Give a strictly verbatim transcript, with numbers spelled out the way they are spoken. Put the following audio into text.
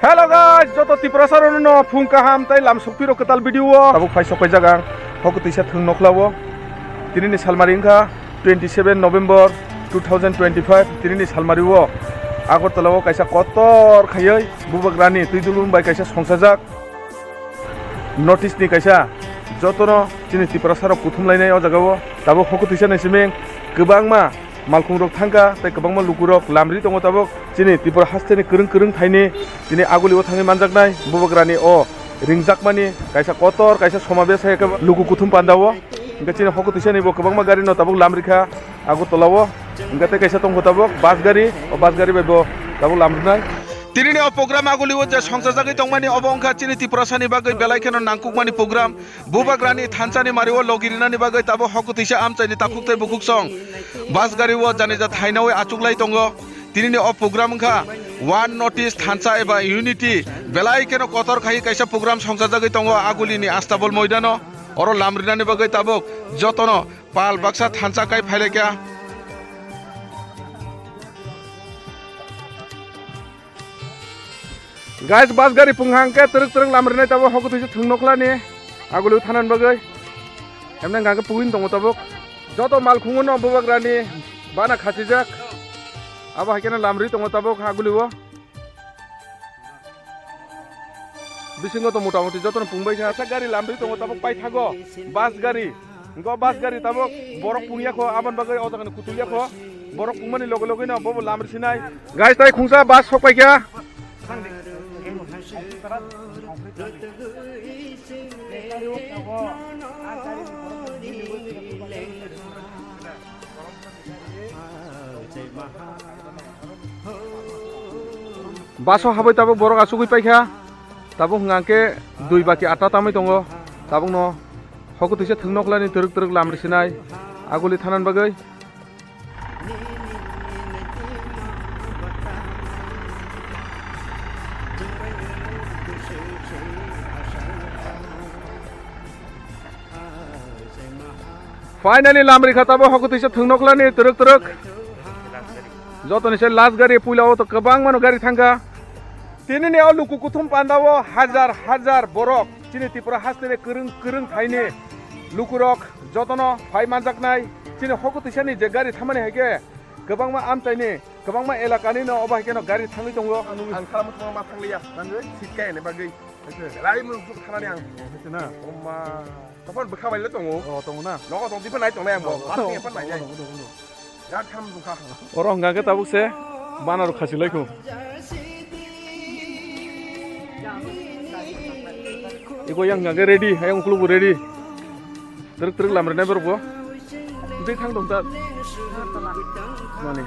Hello guys, joto Tiprasa rok no phung kaham tai lam sokpiro kwtal video o. Tabuk phai sok paijak ang hoko twisa thwng nokla o. Tini ni salmari wngkha twenty seven November two thousand twenty five. Tini ni salmari o Agartala o kaisa kotor khaioi Bubagrani twi dulum bai kaisa songsajak notice ni kaisa jotono chini Tiprasa rok kuthum lainai o jaga o. Tabuk hoko twisa ni siming kwbangma malkhung rok thangkha tei kwbangma luku rok lamri tongo tabuk chini Tripura haste ni kwrwng kwrwng thaini tini aguli o thangwi manjaknai Bubagrani o ringjakmani kaisa kotor kaisa somabesh hai khe luku kuthum panda o hwnkhe chini hoko twisa ni bo kwbangma gari no tabuk lamri kha Agartala o hwnkhe tei kaisa tongkha tabuk bus gari o bus gari bai bo tabuk lamrinai. Tini ni o program aguli o je songsajagwi tongmani obo wngkha chini Tiprasa ni bagwi belai kheno nangkukmani program. Bubagrani thansa ni mari o logi rinani bagwi tabuk hoko twisa amchai ni takhuk tei bukhuk song bus gari o janija thainawi achuklai tongo. Tini ni o program wngkha One North East thansa eba Unity belai kheno kotor khai kaisa program songsajagwi tongo aguli ni Astabol moidano. Oro lam rinani bagwi tabuk jotono pal baksa thansa kai phailaikha. Guys, bus gari punghang khe twrwk twrwk lam rinai tabuk hoko twisa thwng nokla ni aguli o thanan bagwi. Emne hwnkha khe pugwini tongo tabuk. Joto malkhungo no Bubagrani bana khachijak. Abo hai kheno lam ri tongo tabuk aguli o. Bisingo to mota moti jotono pungbai kha. Kaisa gari lamri tongo tabuk paithago bus gari. Hwnkhe o bus gari tabuk borok pungya kho, aboni bagwi o jagani kutulya kho. Borok pungmani loge loge no bobo lamri sinai. Guys, tai khungsa bus sok paikha. Bus o habwi tabuk borok achugwi paikha. Tabuk hwnkha khe dui baki atta tamwi tongo. Tabukno hoko twisa thwng nokla ni twrwk twrwk lam risinai aguli thanan bagwi. Finally, lamri kha tabuk hoko twisa thwng nokla ni twrwk twrwk. Jotoni se last gari, puila o to kwbangma no gari thangkha. Tini ni o luku kuthum panda o hajar hajar borok chini Tripura haste ni kwrwng kwrwng thaini lukurok jotono phai manjaknai. Chini hoko twisa ni je gari thamani hai khe kwbangma amchaini, kwbangma elakani no obo hai kheno gari thangwi tongo. Ang khalam thangma ma thangliya, nangwi sitkaya ni bagwi. Belai mung thuk thanani ang. Hai se na? Oma. Topon bwkha bai le tongo. Oh, tongo na? Nogo tong, dipa nai tongnai ang bo. Oh, bus oh, ni epan nai oh, nai. Oh, oh, oh. Yak tham bwkha. Oro hwnkha khe tabuk se bana rok khasi lai kho. Iko yang hwnkha khe ready, ayang ukuluk bo ready. Twrwk twrwk lam rwnai borok bo. Tei thang tong ta. Mani.